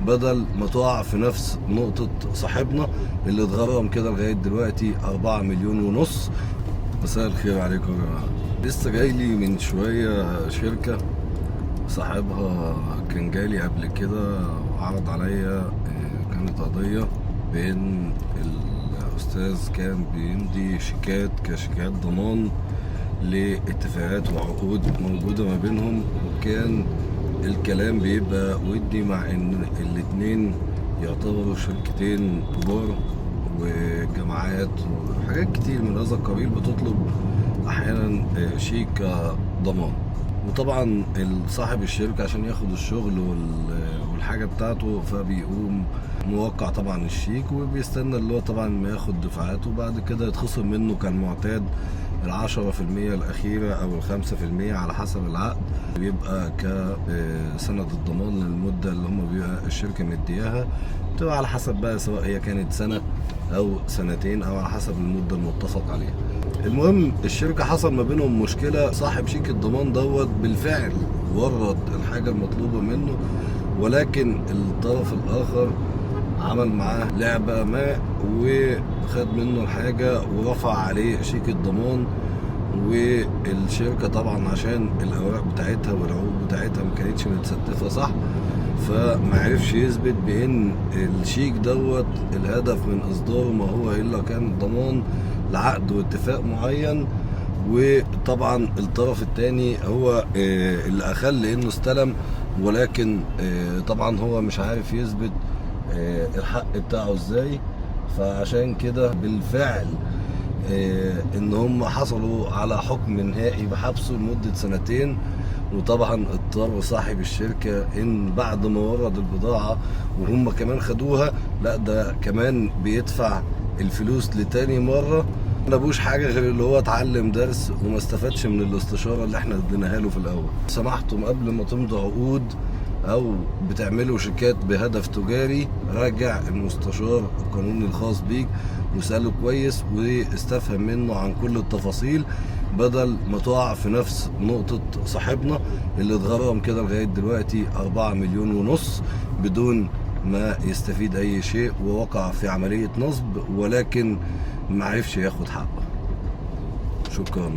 بدل ما تقع في نفس نقطة صاحبنا اللي اتغرم كده لغاية دلوقتي 4 مليون ونص. مساء الخير عليكم يا جماعة. لسه جاي لي من شوية شركة صاحبها كان جالي قبل كده وعرض عليا، كانت قضية بان الأستاذ كان بيمضي شيكات كشيكات ضمان لاتفاقات وعقود موجودة ما بينهم، وكان الكلام بيبقى ودي مع ان الاتنين يعتبروا شركتين كبار وجامعات وحاجات كتير من هذا القبيل بتطلب احيانا شيك ضمان. وطبعا صاحب الشركة عشان ياخد الشغل والحاجة بتاعته فبيقوم موقع طبعا الشيك، وبيستنى اللي هو طبعا ما ياخد دفعاته، وبعد كده يتخصم منه كالمعتاد 10% الأخيرة أو 5% على حسب العقد، بيبقى كسند الضمان للمدة اللي هم بيبقى الشركة مدياها، بتبقى على حسب بقى سواء هي كانت سنة أو سنتين أو على حسب المدة المتفق عليها. المهم الشركة حصل ما بينهم مشكلة، صاحب شيك الضمان دوت بالفعل ورد الحاجة المطلوبة منه، ولكن الطرف الآخر عمل معاه لعبة ما وخد منه الحاجة ورفع عليه شيك الضمان. والشركة طبعا عشان الأوراق بتاعتها والعقود بتاعتها ما كانتش متستفة صح، فمعرفش يثبت بأن الشيك دوت الهدف من إصداره ما هو إلا كان ضمان لعقد واتفاق معين. وطبعا الطرف الثاني هو اللي أخل لأنه استلم، ولكن طبعا هو مش عارف يثبت الحق بتاعه ازاي. فعشان كده بالفعل ان هم حصلوا على حكم نهائي بحبسه لمدة سنتين. وطبعا اضطر صاحب الشركة ان بعد ما ورد البضاعة وهم كمان خدوها، لا ده كمان بيدفع الفلوس لتاني مرة. ما ابوش حاجة غير اللي هو اتعلم درس وما استفادش من الاستشارة اللي احنا اديناها له في الاول. سمحتم قبل ما تمضوا عقود او بتعملوا شيكات بهدف تجاري، راجع المستشار القانوني الخاص بيك واسأله كويس واستفهم منه عن كل التفاصيل، بدل ما تقع في نفس نقطة صاحبنا اللي اتغرم كده لغاية دلوقتي 4 مليون ونص بدون ما يستفيد أي شيء، ووقع في عملية نصب ولكن ما عرفش ياخد حقه. شكرا.